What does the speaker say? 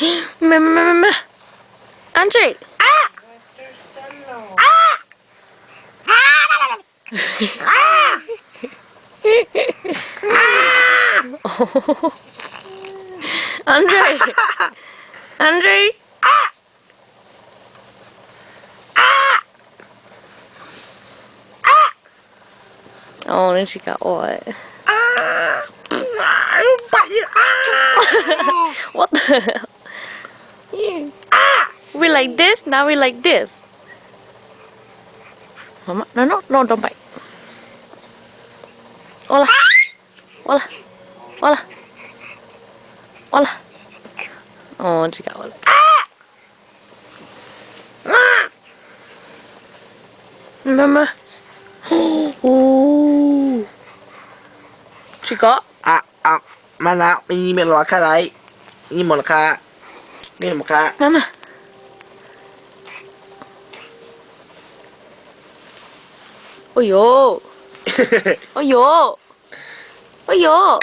Me, me, me, me, me. Andre. Andre. Andre. Ov, nws tsis kam ua. What the hell? We like this, now we like this. No, no, no, don't bite. Ua lawm, ua lawm, ua lawm, ua lawm. Ov, tsis kam ua lawm. Mas, mas. Ub. Tsis kam. Mas na, ib me los qha lawm. Ib me los qha. Ib me los qha. Mas, mas. Ua yuav. Ua yuav. Ua yuav.